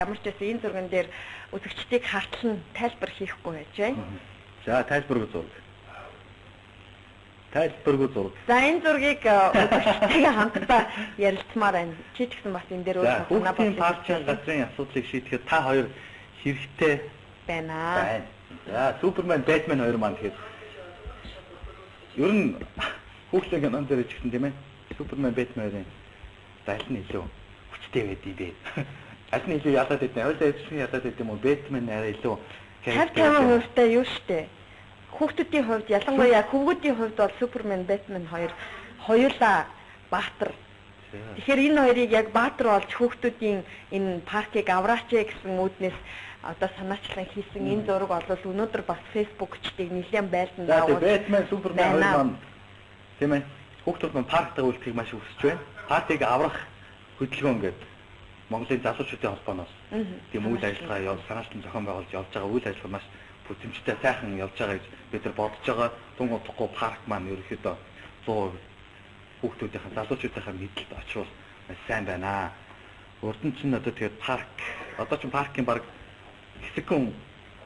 Ямар ч байсан энэ зурган дээр үзэгчдийг хартлан тайлбар хийхгүй байж байна. За, тайлбаргүй зураг. Тайлбаргүй зураг. За, энэ зургийг үзэгчтэйгээ хамтдаа ярилцмаар байна. Чи ч гэсэн бас энэ дээр За, өөр санаа хүүхдийн бодож паркийн газрын асуудлыг шийдэхэд та хоёр хэрэгтэй байна. байна. За, Супермен, Бэтмен хоёр маань тэгэхээр ер нь хүүхдийн кинон дээр ч гэсэн, тийм ээ. Супермен, Бэтмен хоёрын аль нь илүү хүчтэй байд юм бэ? Аль нь илүү ялаад байд юм? Хоёулаа ижилхэн ялаад байд юм уу? Бэтмен арай илүү 50 50% та юу штэ. Хүүхдүүдийн хувьд, ялангуяа хөвгүүдийн хувьд бол Супермен, Бэтмен хоёр хоёулаа баатар. Тэгэхээр энэ хоёрыг яг баатар болж хүүхдүүдийн энэ паркийг авраач гэсэн үүднээс одоо санаачлан хийсэн энэ зураг бол өнөөдөр бас Facebook-чдыг нэлээд байлдан За, дагуулж Бэтмен, Супермен хоёр байна. маань, тийм ээ. Хүүхдүүд маань парктаа үлдэхийг маш хүсэж байна. Паркыг аврах хөдөлгөөн гэдэг Монголын залуучуудын холбооноос тийм үйл ажиллагаа явж, санаачлан зохион байгуулж явж байгаа үйл ажиллагаа маш бүтэмжтэй, сайхан явж байгаа гэж бид нар бодож байгаа. Тун удахгүй парк маань ерөнхийдөө 100% хүүхдүүдийн, залуучуудынхаа мэдлэлд очивол маш сайн байна. Урд нь чинь одоо тэгээд парк, одоо чинь паркийн баг хэсэгхэн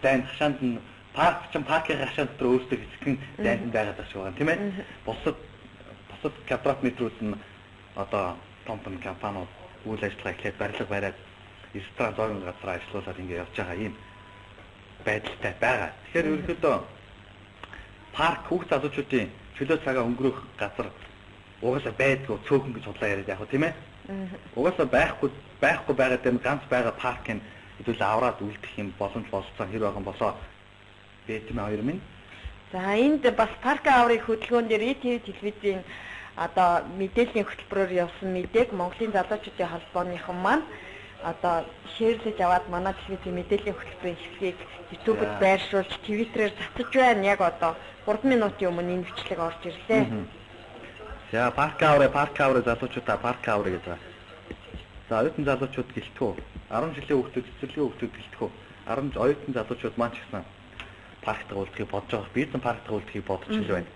дайн хашаанд нь, парк чинь паркийн хашаан дотор өөрсдөө хэсэгхэн дайнд нь байгаад байгаа шиг байгаа, тийм ээ. Бусад квадрат метрүүд нь одоо том том компаниуд үйл ажиллагаа эхлээд, барилга бариад, ресторан, зоогын газар ажиллуулаад ингэ явж байгаа ийм байдалтай байгаа. Тэгэхээр ерөнхийдөө парк хүүхд залуучуудын чөлөө цагаа өнгөрөөх газар угаасаа байдгүй, цөөхөн гэж худлаа яриад яг хөө, тийм ээ. Угаасаа байхгүй байгаа дээр ганц байгаа паркийг хэдүүл авраад үлдэх юм боломж болцсон хэр байгаа болоо, Бэтмен хоёр минь. За, энд бас парк аврын хөдөлгөөн дээр ETV телевизийн одоо мэдээллийн хөтөлбөрөөр явсан мэдээг Монголын залуучуудын холбооныхон маань одоо share лэж аваад манай телевизийн мэдээллийн хөтөлбөрийн хэсгийг YouTube-д байршуулж, Twitter-ээр цацаж байна. Яг одоо 3 минутын өмнө энэ бичлэг орж ирлээ. За, парк авраа, парк авраа, залуучуудаа парк авраа гэж байгаа. За, оюутан залуучууд гэлтгүү. 10 жилийн хүүхдүүд, цэцэрлэгийн хүүхдүүд гэлтгүү. 10 оюутан залуучууд маань ч гэсэн парктаа үлдэхийг бодож байгаа. Би ч парктаа үлдэхийг бодож л байна.